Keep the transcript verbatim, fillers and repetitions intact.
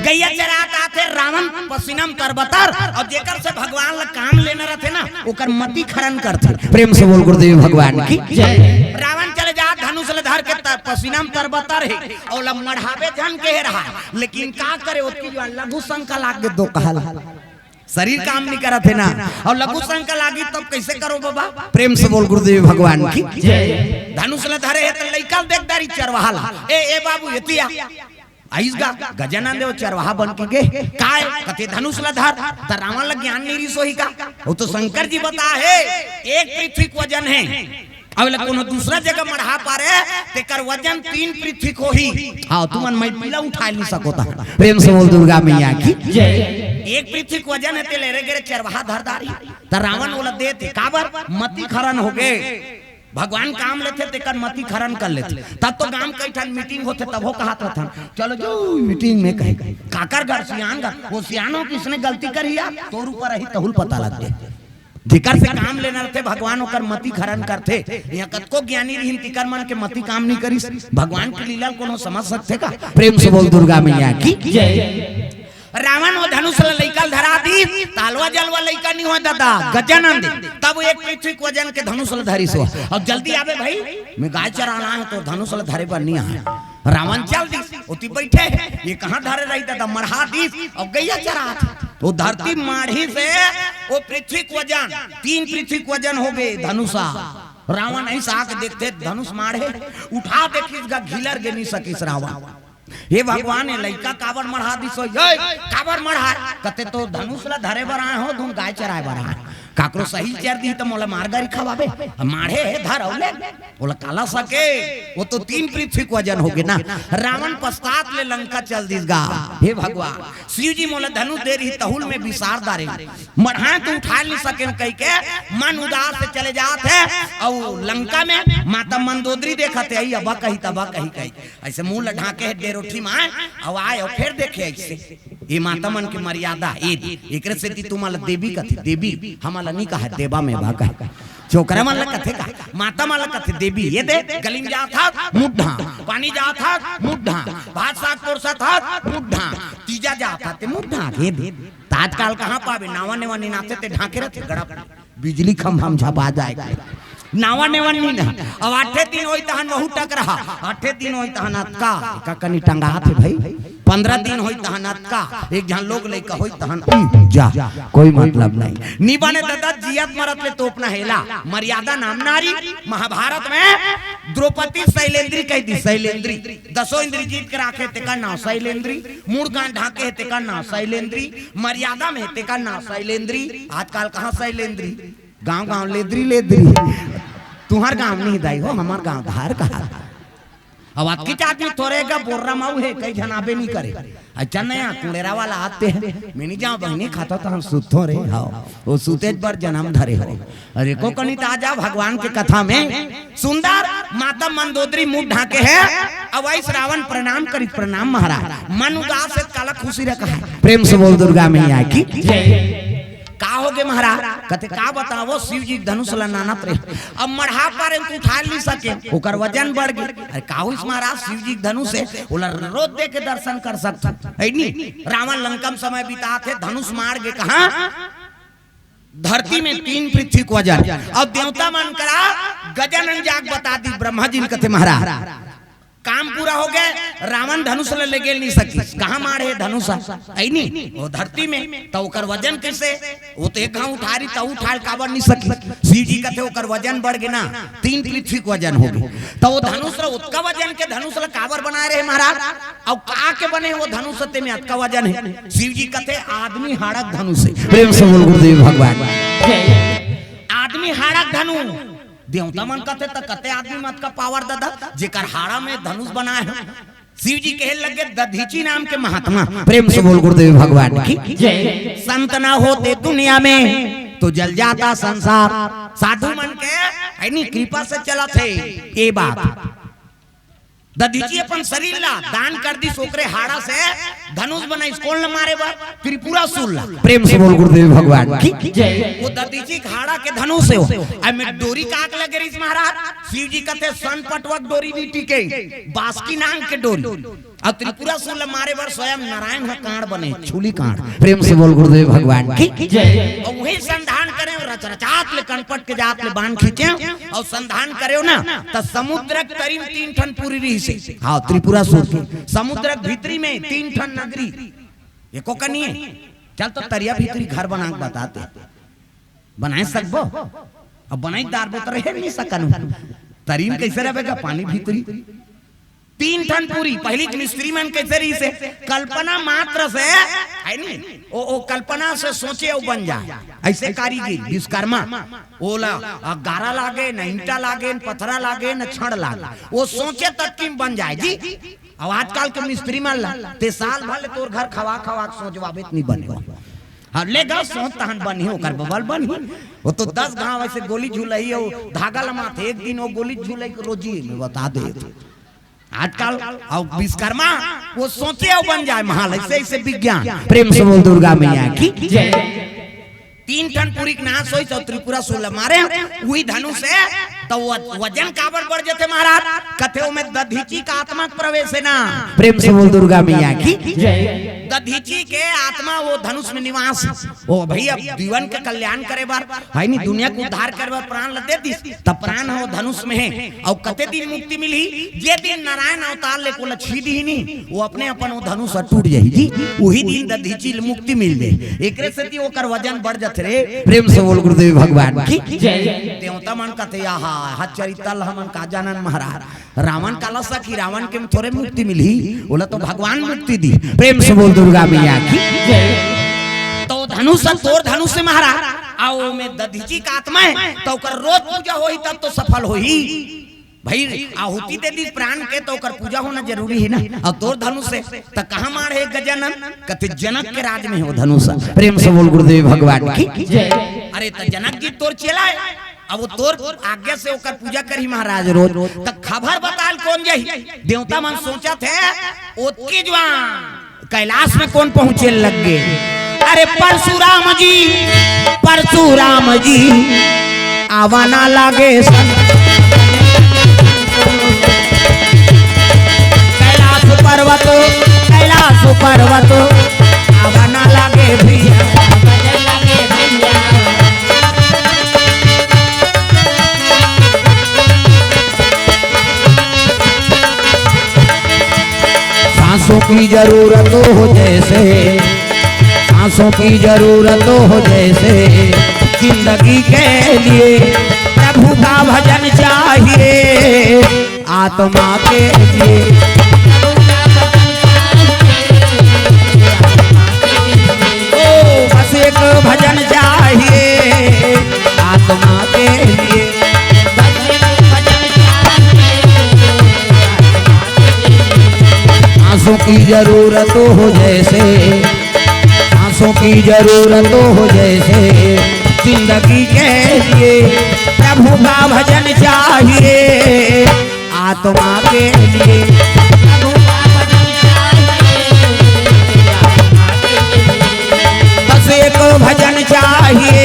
गैया चरात आथे रावण पसीनम तरबतर, अउ जेकर से भगवान ला काम लेना रथे ना, ओकर मति खरन करथे। प्रेम से बोल गुरुदेव भगवान की। रावण चले जात धनुष ल धर के त-, पसीनम तरबतर हे, अउ ला मढ़ाबे झन के रहा, लेकिन का करे, ओतकी जो लघु शंका लाग गे दो कहल। शरीर काम नहीं करत हे ना, अउ लघु शंका लागी तब कैसे करो बाबा? प्रेम से बोल गुरुदेव भगवान की। धनुष ल धरे हे त लइका देख डारी चरवाहा ला, ए, ए बाबू, एती आ। आइस गा, गजानन देव चरवाहा बन के गे, काय? कथे धनुष ल धर, त रावण ल ज्ञान नहीं रिस होही का? वो तो शंकर जी बता हे, एक पृथ्वी के वजन हे, अब ले कोनो दूसरा जगह मढ़ा पारे, तेकर वजन तीन पृथ्वी के होही। हाँ, तुमन मैं पीला उठा नहीं सको ता। प्रेम से बोल दुर्गा मैया की। एक पृथ्वी के वजन हे, ते ले रे गे रे चरवाहा धर डारी। त रावण ओला देथे, काबर? मति खरन हो गे। भगवान काम लेथे, तेकर मति खरन कर लेथे। तब तो गांव कई ठन मीटिंग होथे, तभो कहत रथन, "चलो जो मीटिंग में कहे, काकर घर सियान घर, वो सियानो किसने गलती करी यार, तोर ऊपर अही तहुल पता लग गे।" जेकर से काम लेना रथे भगवान, ओकर मति खरन करथे। यहाँ कतको ज्ञानी रिहिन, तिकर मन के मति काम नहीं करिस। भगवान के लीला कोनो समझ सकथे का? प्रेम से बोल दुर्गा मैया की। रावण वो धनुष ल लइका ल धरा दी, तालवा जलवा लइका नहीं होय दादा, गजानन दे। तब एक पृथ्वी के वजन के धनुष ल धरिस हो। अब जल्दी आबे भाई, मैं गाय चराना है, तो धनुष ल धरे बर नहीं आए। रावण चल दिस, ओती बैठे हे, ये कहाँ धरे रही दादा, मढ़ा दिस, अब गैया चरात। वो धरती माढ़ी से वो पृथ्वी के वजन, तीन पृथ्वी के वजन हो गे धनुषा। रावण ऐसा आके देखथे धनुष माढ़े, उठा देखिस गा, घिलर गे नहीं सकिस रावण। हे भगवान, ये लइका काबर मढ़ा दिस हो? ये काबर मढ़ा? कथे तो धनुष ला धरे बर आए हो, धुन गाय चराए बर आए। काकरो सही चर दी त मोला मार गारी खवाबे। माढ़े हे धर अउ ले। बोला काला सके, वो तो तीन पृथ्वी के वजन हो गे ना। रावण पश्चात ले लंका चल दिस गा। हे भगवान, शिव जी मोला धनुष दे रही, तहुल में बिसार डारे, मढ़ाए तो उठा नहीं सके कह के मन उदास से चले जात हे। अउ लंका में माता मंदोदरी देखत हे, "अई अबा कही तबा कही कही।" ऐसे मुंह ल ढांके हे डेरोठी माय, अउ आय अउ फेर देखे ऐसे। ये माता मन के मर्यादा, ये एकरे सेती तुमन ल देवी कथे, देवी, हमन ल नहीं कहे, देवा में बा कहे। छोकरा मन ल कथे का, माता मन ल कथे देवी, ये दे, गली में जात हस, मुंह ढांक, पानी जात हस, मुंह ढांक, भात साग परोसत हस, मुंह ढांक, तीजा जात हस, ते मुंह ढांक, ये दे। त आजकाल कहाँ पाबे, नावा नेवा निनाथे ते ढांके रथे, गड़प। बिजली खंभा में झपा जाए के। नावा नेवन नहीं ना। अब आठे दिन होई तहन वहू टकरहा, आठे दिन होई तहन अतका, एका कनी टंगात हे भाई। पंद्रह दिन होई तहन अतका, एक झन लोग लइका होई तहन, उम, जा, कोई मतलब नहीं। नी बने दादा, जियत मरत ले तोपना हेला। मर्यादा नाम नारी। महाभारत में द्रौपदी शैलेंद्री कह दी, शैलेंद्री। दसों इंद्री जीत के राखे, तेकर नाम शैलेंद्री। मूड़ कान ढांके हे, तेकर नाम शैलेंद्री। मर्यादा में हे, तेकर नाम शैलेंद्री। आजकाल कहाँ शैलेंद्री? गांव गांव लेदरी लेदरी। तुहर गांव नहीं दाई हो, हमर गांव धार कहा। अब अतकिच आदमी थोरे गा बोर्रा माऊ हे, कई झन आबे नहीं करे। अच्छा नया कुड़ेरा वाला आते हैं, मैं नहीं जाऊं बहिनी खाता तो हम सुतो रे। हाँ, वो सुते बर जन्म धरे हो। अरे को कनी त आ जा भगवान के कथा में। सुंदर माता मंदोदरी मुंह ढांके हे। अब ऐस रावण प्रणाम करी, "प्रणाम महाराज।" मन उदास हे, काला खुशी रखा है। प्रेम से बोल दुर्गा मैया की। का हो गे महाराज? कथे, "का बतावो, शिव जी के धनुष ल नानत रहे, अब मढ़ा पारे त उठा नहीं सके, ओकर वजन बढ़ गे।" अरे का होइस महाराज, शिव जी के धनुष हे, ओला रोज दे के दर्शन कर सकत हे नी। रावण लंका में समय बितात हे, धनुष माढ़ गे कहाँ? धरती में तीन पृथ्वी के वजन। अब देवता मन करा गजानन जाके बता दी, ब्रह्मा जी ल कथे महाराज, काम पूरा हो गे, रावण धनुष ल लेगे नहीं सकिस, कहाँ माढ़े धनुष? हे नी, वो धरती में, त ओकर वजन कैसे? वो तो एक घाव उठारी, त उठाल काबर नहीं सकिस? शिव जी कथे ओकर वजन बढ़ गे ना, तीन पृथ्वी के वजन हो गे। त वो धनुष ल, ओतका वजन के धनुष ल काबर बनाए रहे महाराज? अउ का के बने वो धनुष, तेमे अतका वजन हे? शिव जी कथे आदमी हाड़क धनुष हे। प्रेम से बोल गुरुदेव भगवान। आदमी हाड़क धनु। देवता मन कथे त कथे आदमी म अतका पावर दादा, जेकर हाड़ा में धनुष बनाए हे। शिव जी कहे लगे दधीची नाम के महात्मा। प्रेम से बोल गुरुदेव भगवान की। संत ना होते दुनिया में तो जल जाता संसार। साधु मन के हे नी कृपा से चलत हे ये बात। दधीची अपन शरीर ला दान कर दिस, ओकरे हाड़ा से धनुष बनाइस। कोन ला मारे बर? त्रिपुरासुर ला। प्रेम से बोल गुरुदेव भगवान की। वो दधीची के हाड़ा के धनुष हे वो। अउ में डोरी काक लगे रहिस महाराज। शिव जी कथे सन पटवक डोरी नहीं टिके, बासकी नांग के डोरी। अउ त्रिपुरासुर ल मारे बर स्वयं नारायण ह कांड बने, छूली कांड। प्रेम से बोल गुरुदेव भगवान की जय। अउ उही संधान करे, रच रचात ले कनपट के जात ले बाण खींचे, अउ संधान करे ना, त समुद्र के तरी म तीन ठन पुरी रहिसे। हाँ, त्रिपुरासुर के समुद्र के भीतरी में तीन ठन नगरी, एको कनी हे। चल तो तरिया भीतरी घर बना के बता दे, बनाए सकबो? अब बनाई दार बोतर हे नहीं सकन। तरी म कैसे रहबे गा पानी भीतरी? तीन ठन पुरी, पहिली के मिस्त्री मन कैसे रहिसे, कल्पना मात्र से, है नी? ओ, ओ कल्पना से सोचे अउ बन जाए। ऐसे कारीगिर, विश्वकर्मा, ओला, अ, गारा लागे, न ईंटा लागे, न पथरा लागे, न छड़ लागे। ओ सोचे तक कि बन जाए जी। अउ आजकल के मिस्त्री मन ला, ते साल भर ले तोर घर खवा खवा के सोचवाबे त नहीं बने। हाँ, ले गा सोच तहन बनही, ओकर बबल बनही। ओ तो दस घाव ऐसे गोली झुलही अउ धागा लमाथे, एक दिन ओ गोली झुलही के रोजी में बता दे। आजकल अउ विश्वकर्मा ओ सोचे अउ बन जाए महाल, ऐसे, ऐसे विज्ञान। प्रेम से बोल दुर्गा मैया की जय। तीन ठन पुरी के नाश होइस अउ त्रिपुरासुर ल मारे, उही धनुष हे, त वो वजन काबर बढ़ जथे महाराज? कथे ओमे दधीचि के आत्मा के प्रवेश हे ना। प्रेम से बोल दुर्गा मैया की जय। दधीचि के आत्मा वो धनुष में निवास, ओ भैया, जीवन के कल्याण करे बर, है नी, दुनिया के उद्धार करे बर प्राण ल दे दिस, त प्राण ह वो धनुष में हे। अउ कते दिन मुक्ति मिलही? जे दिन नारायण अवतार ले कोला छी दिही नी, वो अपने अपन वो धनुष ह टूट जाही जी, उही दिन दधीचि ल मुक्ति मिल जाही। एकरे सेती ओकर वजन बढ़ जथे रे। प्रेम से बोल गुरुदेव भगवान की जय। देवता मन कथे, "आहा, हच्चरी तल हमन का जानन महाराज, रावण काला सखी, रावण के म थोरे मुक्ति मिलही, ओला तो भगवान मुक्ति दी।" प्रेम से बोल दुर्गा मैया की जय। तो धनुष ह तोर धनुष हे महाराज, अउ ओमे दधीचि के आत्मा हे, त ओकर रोज पूजा होही तब तो सफल होही। भाई, आहुति दे दिस प्राण के, त ओकर पूजा होना जरूरी हे ना। अउ तोर धनुष हे, त कहाँ माढ़े गजानन? कथे जनक के राज में हे वो धनुष। प्रेम से बोल गुरुदेव भगवान की जय। अरे, त जनक जी तोर चेला हे, अब वो तोर आज्ञा से ओकर पूजा करही महाराज रोज, त खबर बताल कोन जाही? देवता मन सोचत हे, ओतके जुवार कैलाश में कोन पहुंचे लग गे? अरे परशुराम जी, परशुराम जी, आवा ना लागे सन। कैलाश पर्वत, कैलाश पर्वत, आवा ना लागे भैया। सांसों की जरूरत हो जैसे, सांसों की जरूरत हो जैसे, जिंदगी के लिए प्रभु का भजन चाहिए आत्मा के लिए। ओ, बस एक भजन चाहिए आत्मा के लिए। सांसों की जरूरत हो जैसे, सांसों की जरूरत हो जैसे, जिंदगी के लिए प्रभु का भजन चाहिए आत्मा के लिए। बस एक भजन चाहिए